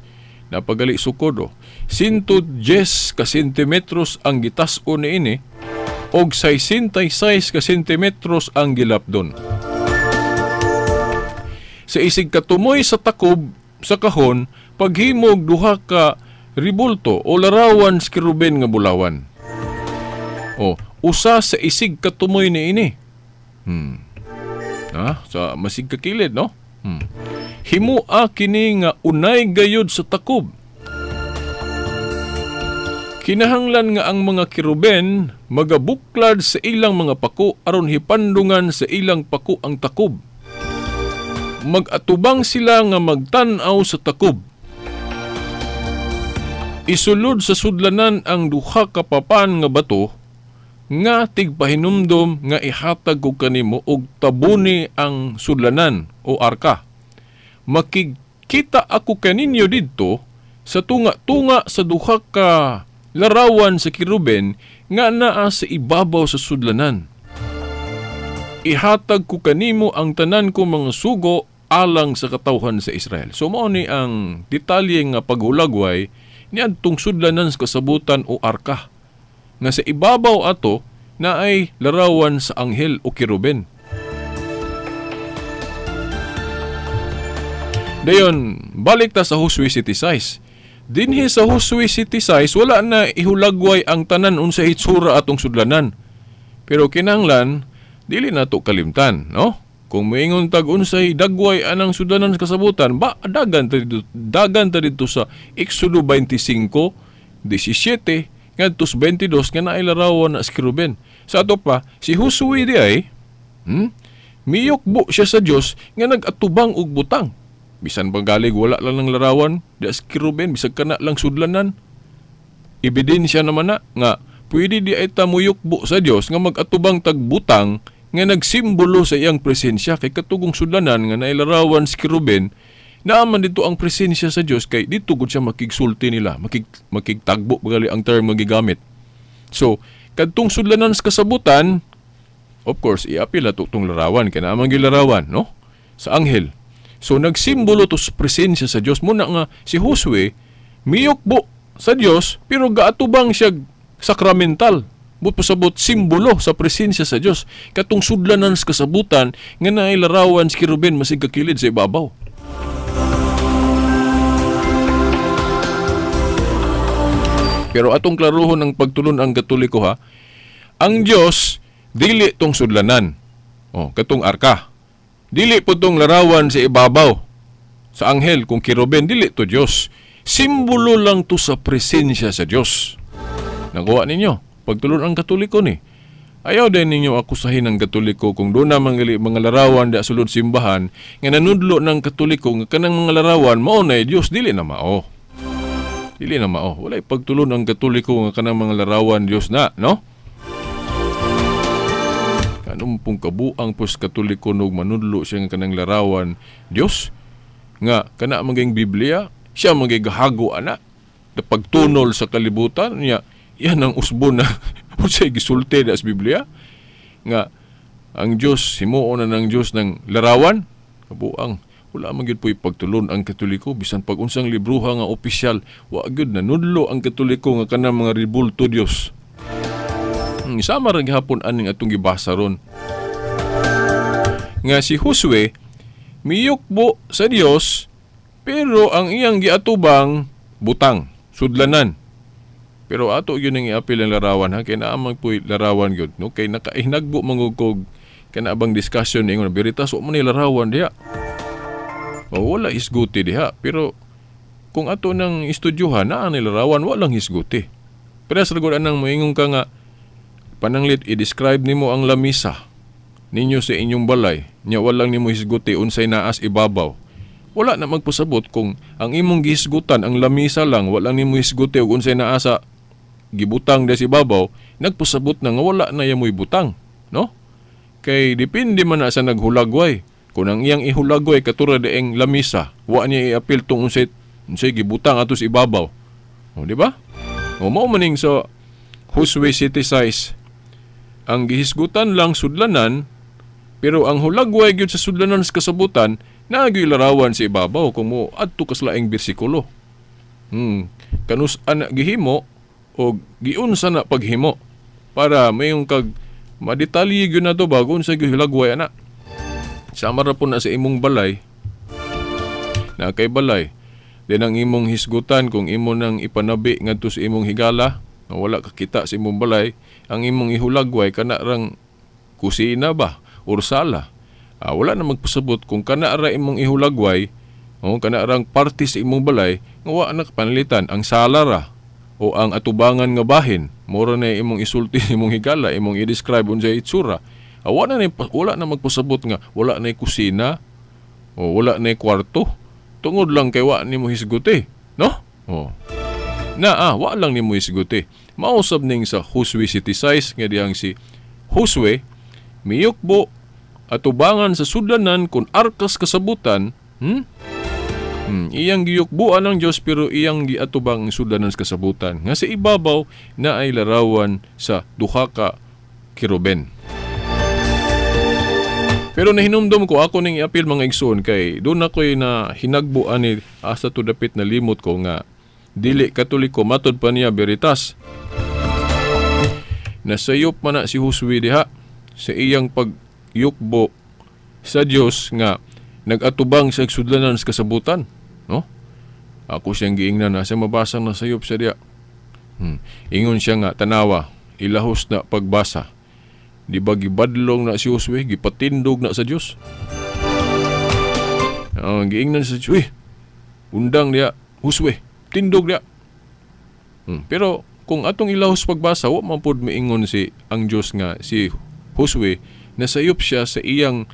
napagali sukod o. 110 ka sentimetros ang gitas-on niini og 66 ka sentimetros ang gilapdon. Sa isig katumoy sa takob sa kahon, paghimog duha ka ribulto o larawan sa keruben nga bulawan. O, usa sa isig katumoy niini. Sa masig kakilid, no? Himua kini nga unay gayud sa takob. Kinahanglan nga ang mga keruben magabuklad sa ilang mga pako aron hipandungan sa ilang pako ang takob. Magatubang sila nga magtan-aw sa takob. Isulod sa sudlanan ang duha ka papan nga bato nga tigpahinumdom nga ihatag ko kanimo og tabuni ang sudlanan o arka. Makikita ako kaninyo didto sa tunga-tunga sa duha ka larawan sa kiruben nga naa sa ibabaw sa sudlanan. Ihatag ko kanimo ang tanan ko mga sugo alang sa katawhan sa Israel. So mao ni ang detalye nga paghulagway niadtong sudlanan sa kasabutan o arka nga sa ibabaw ato na ay larawan sa anghel o kiruben. Dayon, balik ta sa Josue 7:6. Dinhi sa Josue 7:6, wala na ihulagway ang tanan unsa hitsura atong sudlanan. Pero kinahanglan dili nato kalimtan, no? Kung moingon tag unsay dagway anang sudlanan sa kasabutan, ba dagan ta didto sa Exodo 25:17 ngadto 22 nga naay larawan na sa keruben. Sa ato pa si Josue di ay miyukbo siya sa Dios nga nagatubang og butang. Bisan panggalig wala lang ng larawan di sa keruben, bisag kana lang sudlanan. Ebidensya naman na nga pwede di ay ta muyukbo sa Dios nga magatubang tag butang nga nagsimbolo sa iyang presensya, kay katugong sudlanan nga nailarawan si keruben, naaman dito ang presensya sa Dios, kay dito gud siya makigsulti nila, makigtagbo bagali ang term nga gigamit. So kadtong sudlanan sa kasabutan, of course iapil ato tong larawan kay naamang gilarawan, no, sa anghel. So nagsimbolo to sa presensya sa Dios. Muna nga si Josue miyukbo sa Dios pero gaatubang siya sakramental, but pasabot simbolo sa presensya sa Dios katong sudlanan sa kasabutan nga naay larawan si keruben masig kakilid sa ibabaw. Pero atong klaruhon ang pagtulon ang Katoliko ha, ang Dios dili tong sudlanan o katong arka, dili po tong larawan sa ibabaw sa anghel kung keruben, dili to Dios. Simbolo lang to sa presensya sa Dios. Nakuha ninyo pagtulon ang Katoliko ni. Ayaw din ninyo akusahin ang Katoliko kung doon na mga larawan da sulod simbahan nga nanudlo ng Katoliko nga kanang mga larawan mao na Dios, dili na mao. Dili na mao. Walay pagtulon ang Katoliko nga kanang mga larawan Dios na, no? Kanong pong kabuang pos Katoliko nog manudlo siya nga kanang larawan Dios nga kana maging Biblia, siya maging gahago ana da pagtunol sa kalibutan niya. Yan ang usbon na unsay gisulti sa Biblia nga ang Dios himuon na ng Dios ng larawan. Kabuang Wala man gyud po'y pagtulon ang Katoliko bisan pag unsang libruha nga opisyal, wa gyud nanudlo ang Katoliko nga kanang mga ribulto Dios. Sama ra gihapon aning atong gibasa ron. Nga si Josue miyukbo sa Dios pero ang iyang giatubang butang, sudlanan. Pero ato gyud nang iapil ang larawan ha, kay naa man po'y larawan gyud, no, kay nakaihnagbo man kog kana bang discussion ingon Veritas wa man ni larawan diha. O wala hisguti diha, pero kung ato nang estudyuhan naa ni larawan, wa lang hisguti. Pero sa gud anang moingon ka nga pananglit i-describe nimo ang lamisa ninyo sa inyong balay, nya walang nimo hisguti unsay naas ibabaw. Wala na magpasabot kung ang imong gihisgutan ang lamisa lang, wala nimo hisguti og unsay naa sa gibutang sa ibabaw, nagpasabot na nga wala na yamoy butang, no? Kay depende man na sa naghulagway. Kung ang iyang ihulagway katura daeng lamisa, wa niya iapil tong unsay gibutang ato sa ibabaw. O, di ba? O mao maning sa Josue City Size, ang gihisgutan lang sudlanan, pero ang hulagway gyud sa sudlanan sa kasabutan, naa gyud larawan sa ibabaw kung mo adto ka sa laing bersikulo. Kanus ana gihimo o giunsa na paghimo para mayong kag madetalye gyud na to bago unsa gyud hulagway ana. Sama ra po na sa imong balay, na kay balay, then ang imong hisgutan kung imo nang ipanabi ngadto sa imong higala nga wala kakita sa imong balay, ang imong ihulagway kana rang kusina ba or sala. Wala na magpasabot kung kana ra imong ihulagway o kana rang parte sa imong balay nga wa na kapanalitan ang sala ra o ang atubangan nga bahin, mura na imong isulti imong higala, imong i-describe unsay itsura. Wala na magpasabot nga wala na kusina o wala na kwarto tungod lang kay wa nimo hisguti, no? O na wa lang nimo hisguti. Mausab ning sa Josue City Size nga dihang si Josue miyukbo atubangan sa sudlanan kun arkas kasabutan, iyang giyukbuan ng Dios pero iyang giatubang ang sudlanan sa kasabutan nga sa ibabaw na ay larawan sa duha ka keruben. Pero nahinumdum ko ako ning iapil mga igsoon kay doon ako'y na hinagbuan ni asa to dapit na limot ko nga dili Katoliko matod pa niya Veritas. Nasayop man na si Josue diha sa iyang pagyukbo sa Dios nga nagatubang sa sudlanan sa kasabutan, no? Ako siyang giingnan na sa mabasa na sayop siya diha. Ingon siya nga tanawa, ilahos na pagbasa. Di ba gibadlong na si Josue, gipatindog na sa Dios. Giingnan sa Dios, uy, undang diha, Josue, tindog diha. Pero kung atong ilahos pagbasa, wa man pud miingon si ang Dios nga si Josue nasayop siya sa iyang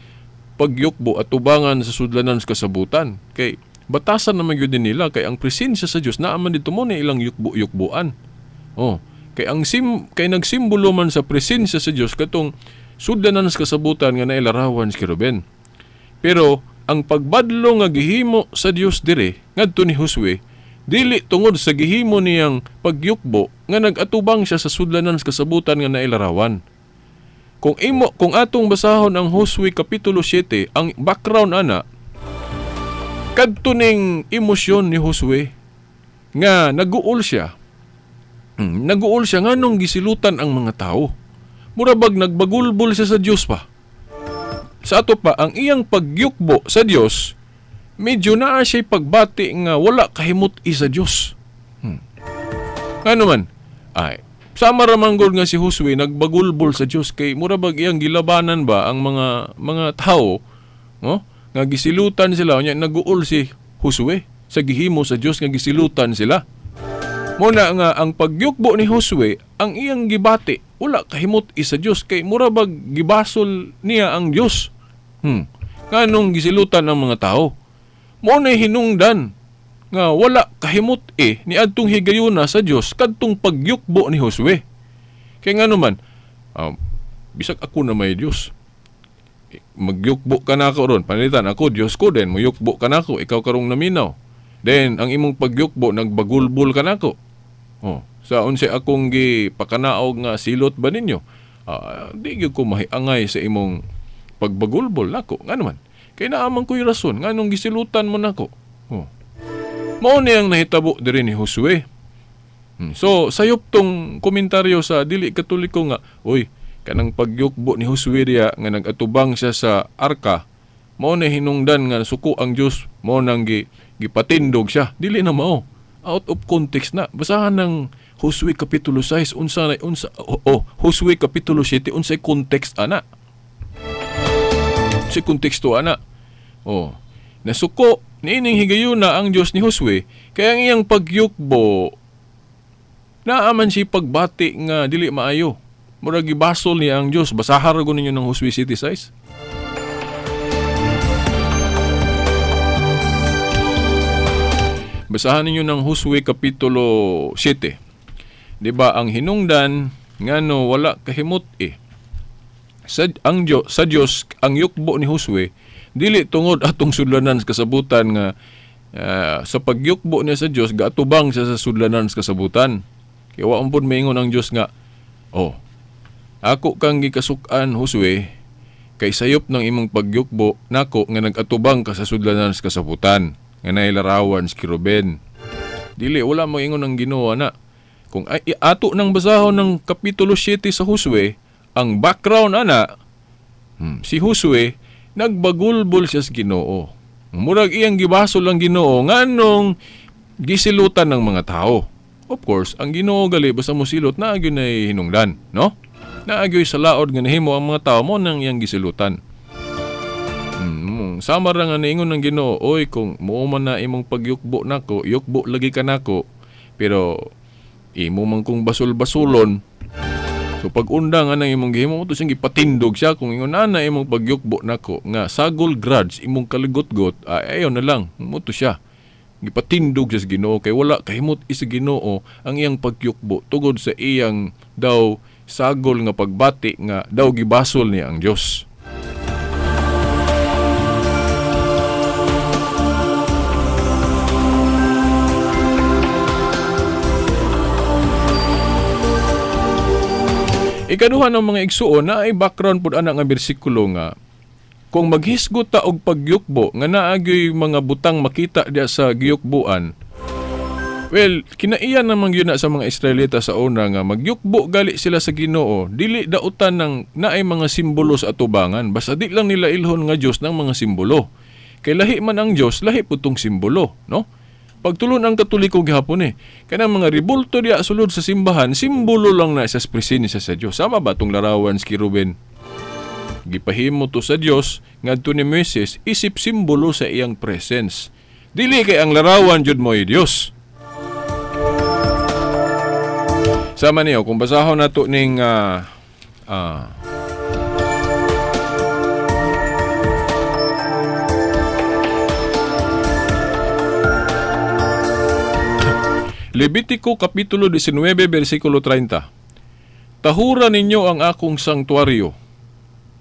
pagyukbo at tubangan sa sudlanan sa kasabutan. Kay batasan naman gyud nila kay ang presensya sa Dios naa man dito mo na ilang yukbo-yukbuan. Oh, kay ang kay nagsimbolo man sa presensya sa Dios katong sudlanan sa kasabutan nga nailarawan sa keruben. Pero ang pagbadlo nga gihimo sa Dios dire ngadto ni Josue dili tungod sa gihimo niyang pagyukbo nga nagatubang siya sa sudlanan sa kasabutan nga nailarawan. Kung atong basahon ang Josue kapitulo 7, ang background ana kadto ning emosyon ni Josue nga naguol siya. Naguol siya nganong gisilutan ang mga tao. Mura bag nagbagulbol siya sa Dios pa. Sa ato pa ang iyang pagyukbo sa Dios, medyo naa siya'y pagbati nga wala kahimut-i sa Dios. Ngano man? Ay, sama ra man gud nga si Josue nagbagulbol sa Dios kay mura bag iyang gilabanan ba ang mga tao, no? Nga gisilutan sila unya naguol si Josue sa gihimo sa Dios nga gisilutan sila. Muna nga ang pagyukbo ni Josue ang iyang gibati wala kahimut-i sa Dios kay mura bag gibasol niya ang Dios. Nganong gisilutan ang mga tao? Mo na hinungdan nga wala kahimut-i ni adtong higayuna sa Dios kadtong pagyukbo ni Josue. Kay ngano man, bisag ako na may Dios. Magyukbo ka na ako ron, panalitan ako Dios ko din, moyukbo ka na ako, ikaw karong naminaw. Then ang imong pagyukbo nagbagulbol ka nako. Oh, sa unsay akong gipakanaog nga silot ba ninyo? Di gyud ko mahiangay sa imong pagbagulbol nako. Ngano man? Kay naaman ko'y rason nganong gisilutan mo nako. Oh. Mao ni ang nahitabo diri ni Josue. So sayop tong komentaryo sa dili Katoliko nga, oy, kanang pagyukbo ni Josue diya nga nagatubang siya sa arka, mao na hinungdan nga suko ang Dios, mao nang gipatindog siya. Dili na mao. Out of context na. Basahan ng Josue kapitulo 6 unsa na unsa Josue kapitulo 7 unsay context ana. Unsay konteksto ana. Oh, nasuko niining higayuna ang Dios ni Josue kaya ang iyang pagyukbo naaman si pagbati nga dili maayo. Murag gibasol niya ang Dios. Basahan ra ninyo ng Josue 7:6. Basahan ninyo ng Josue kapitulo 7. Diba ang hinungdan ngano wala kahimot eh. Sa ang Dios, sa Dios ang yukbo ni Josue dili tungod atong sudlanan sa kasabutan nga sa pagyukbo niya sa Dios gaatubang siya sa sudlanan sa kasabutan. Kay wa pud maingon ang Dios nga, oh, ako kang gikasuk-an Josue kay sayop ng imong pagyukbo nako nga nagatubang ka sa sudlanan sa kasabutan nga nailarawan sa Kiruben. Dili wala moingon ang Ginoo na. Kung ato nang basahon ng kapitulo 7 sa Josue, ang background ana, si Josue nagbagulbol siya sa Ginoo. Murag iyang gibasol ang Ginoo nganong gisilutan ng mga tao. Of course, ang Ginoo gali basta mosilot naa gyud nay hinungdan, no? Naa gyud sa laod nga nahimo ang mga tao mo nang iyang gisilutan. Sama ra nga niingon ng Ginoo, oy kung muo man na imong pagyukbo nako, yukbo lagi ka nako, pero imo man kong basol-basulon. So pag-unda nga nang imong gihimo mo to siyang gipatindog siya kung ingon ana imong pagyukbo nako nga sagol grudge imong kaligotgot, ayo na lang mo to siya. Gipatindog siya sa Ginoo kay wala kahimot is Ginoo ang iyang pagyukbo tungod sa iyang daw sagol nga pagbati nga daw gibasol niya ang Dios. Ikaduha ng mga igsuon na ay background pud ana nga bersikulo nga kung maghisgot ta og pagyukbo nga naagyoy mga butang makita diya sa giyukbuan. Well, kinaiyan naman gyud na sa mga Israelita sa una nga magyukbo gali sila sa Ginoo, dili dautan ng naay mga simbolo sa atubangan, basta di lang nila ilhon nga Dios ng mga simbolo. Kay lahi man ang Dios, lahi pud tong simbolo, no? Pagtulon ang Katoliko gihapon eh. Kanang mga ribulto diya sulod sa simbahan, simbolo lang na sa presensya sa Dios. Sama ba tong larawan sa Kiruben? Gipahimo to sa Dios ngadto ni Moises isip simbolo sa iyang presence. Dili kay ang larawan jud mo'y Dios. Sama niyo kung basahon nato ning Levitico Kapitulo 19, versikulo 30. Tahura ninyo ang akong sanktuaryo.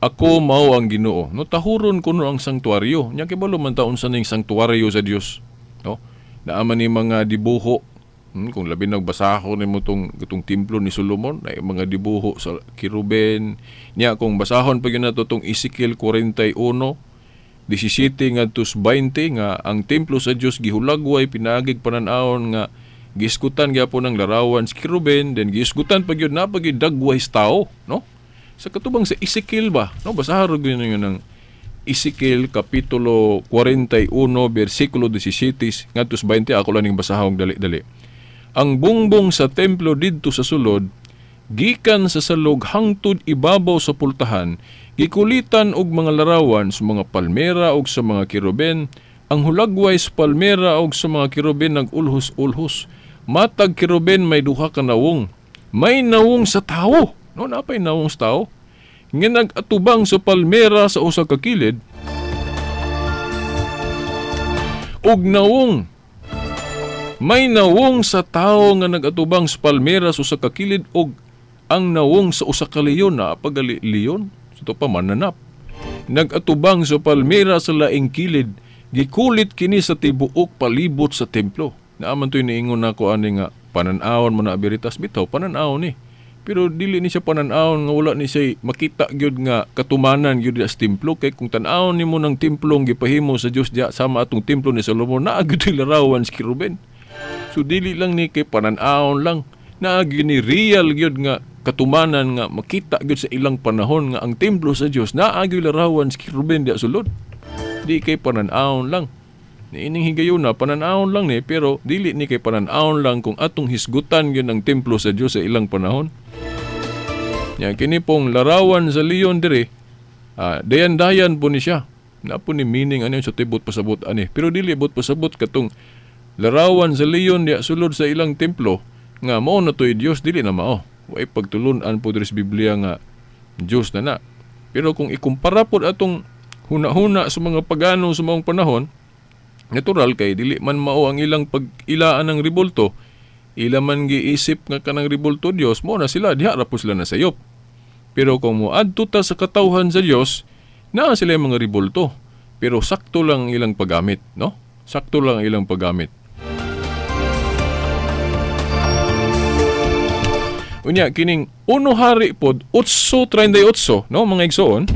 Ako mao ang Ginoo. No, tahuron kuno ang sanktuaryo. Nya kibalo man taon sa ning sanktuaryo sa Dios. No? Naaman ni mga dibuho. Kung labi nagbasahon nimo tong itong templo ni Solomon, ay mga dibuho sa kiruben. Nya kung basahon pa gyud nato tong Ezekiel 41 17 ngadto 20 nga ang templo sa Dios gihulagway pinaagig panan-awon nga gisgutan gyapon ang larawan sa kiruben, then gisgutan pa gyud na pag dagway sa tao, no? Sa katubang sa Ezekiel ba, no? Basahan gyud ninyo ng Ezekiel kapitulo 41 bersikulo 17 ngadto 20. Ako lang ning basahong dali-dali. Ang bungbong sa templo didto sa sulod gikan sa salog hangtod ibabaw sa pultahan, gikulitan og mga larawan sa mga palmera og sa mga kiruben. Ang hulagway sa palmera og sa mga kiruben nagulhos-ulhos. Matag kiruben may duha ka nawong. May nawong sa tawo. No, napay nawong sa tawo. Nga nag-atubang sa palmera sa usa ka kilid og nawong. May nawong sa tawo nga nag-atubang sa palmera sa usa ka kilid og ang nawong sa usa ka leyon na pagali leyon. Ito pa mananap. Nag-atubang sa palmera sa laing kilid. Gikulit kini sa tibuok palibot sa templo. Naaman to'y niingon nako ani nga panan-awon mo na abiritas bitaw, panan-awon ni. Pero dili ni siya panan-awon nga wala ni siya makita gyud nga katumanan gyud sa templo, kay kung tan-awon nimo ng templong gipahimo sa Dios diha sama atong templo ni Solomon, naa gyud larawan sa kerubin. So dili lang ni kay panan-awon lang, naa gyud ni real gyud nga katumanan nga makita gyud sa ilang panahon nga ang templo sa Dios naa gyud larawan sa kerubin diha sulod. Di kay panan-awon lang. Niining higayuna panan-awon lang ni, pero dili ni kay panan-awon lang kung atong hisgutan gyud ang templo sa Dios sa ilang panahon. Ya, kini pong larawan sa leon dire, dayan-dayan po ni siya. Na po ni meaning ano sa tibot pasabot ani. Pero dili bot pasabot katong larawan sa leon diya sulod sa ilang templo nga mao na to'y Dios, dili na mao. Way pagtulun-an po diri sa Biblia nga Dios na na. Pero kung ikumpara po atong huna-huna sa mga pagano sa maong panahon, natural kay dili man mao ang ilang pag-ilaan ng ribulto. Ila man giisip nga kanang ribulto Dios, mao na sila diha ra po sila nasayop. Pero kung moadto ta sa katawhan sa Dios, naa sila yung mga ribulto. Pero sakto lang ang ilang paggamit, no? Sakto lang ang ilang paggamit. Unya kining Uno Hari pod 8:38, no, mga igsoon?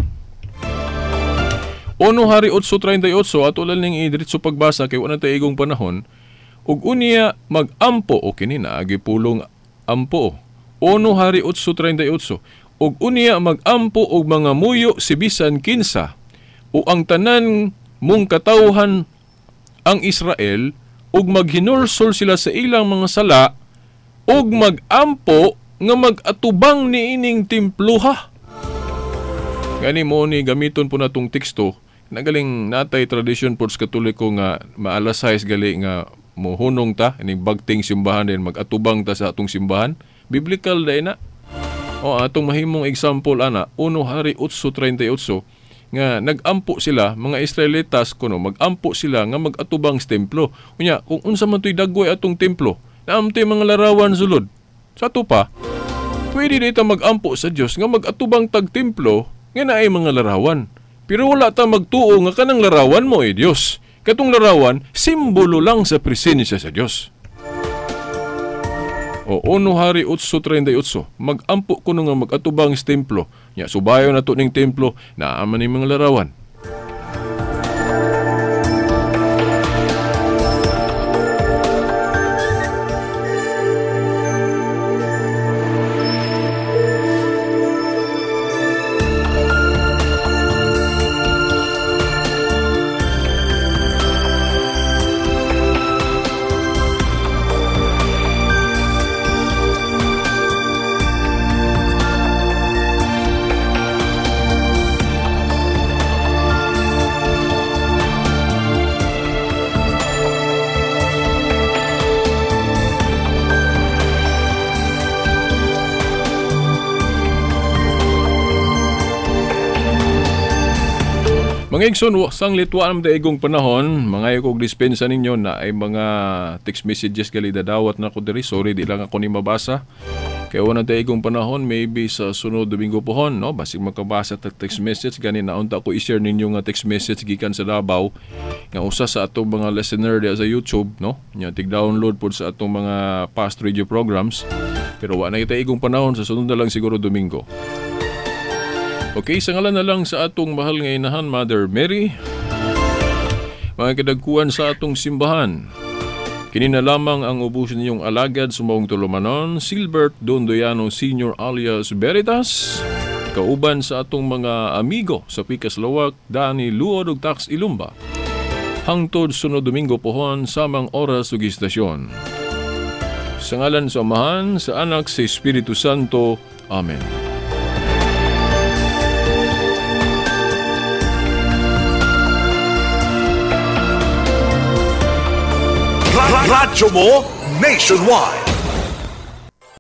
Uno Hari 8:38, ato lang ning idiretso pagbasa kay wala tay igong panahon. Ug unya magampo, o kini naagi pulong ampo. Uno Hari 8:38. Ug unya magampo og mga muyo si bisan kinsa o ang tanan mong katawhan ang Israel, ug maghinulsol sila sa ilang mga sala ug magampo nga magatubang niining temploha. Gani mo ni gamiton po natong teksto. Nagaling natay tradisyon po sa Katoliko nga maalasay gali nga mohunong ta ining bagting simbahan din magatubang ta sa atong simbahan. Biblical day na. O atong mahimong example ana, Uno Hari 8:38 nga nagampo sila mga Israelitas kuno magampo sila nga magatubang sa templo. Unya kung unsa man toy dagway atong templo, naamtoy mga larawan sulod. Sa ato pa, pwede dito magampo sa Dios nga magatubang tag templo nga naay mga larawan. Pero wala ta magtuo nga kanang larawan mo ay Dios. Katong larawan simbolo lang sa presensya sa Dios. O Uno Hari 8:38, magampo kuno nga magatubang sa templo. Nya subayon nato ning templo, naa man ning mga larawan. Mga igsoon, sang litwa ang daigong panahon, mga kog dispensa ninyo na ay mga text messages gali dadawat na ko diri. Sorry, di lang ako ni mabasa. Kaya wala daigong panahon, maybe sa sunod Domingo pohon, no? Basig makabasa ta text message, gani naunta ko i-share ninyo nga text message gikan sa Davao nga usa sa atong mga listener diha sa YouTube, no? Nya tig-download pod sa atong mga past radio programs. Pero wala na kita igong panahon, sa sunod na lang siguro Domingo. Okay, sa ngalan na lang sa atong mahal nga inahan, Mother Mary, mga kadagkuan sa atong simbahan, kini na lamang ang ubusin ninyong alagad sa maong tulumanon, Silbert Dondoyano Sr. alias Veritas, kauban sa atong mga amigo sa Pikas Lawak, Dani Luod ug Tax Ilumba. Hangtod sunod Domingo pohon, samang oras ug istasyon. Sa ngalan sa Amahan, sa Anak, sa Espiritu Santo. Amen. Radyo mo nationwide.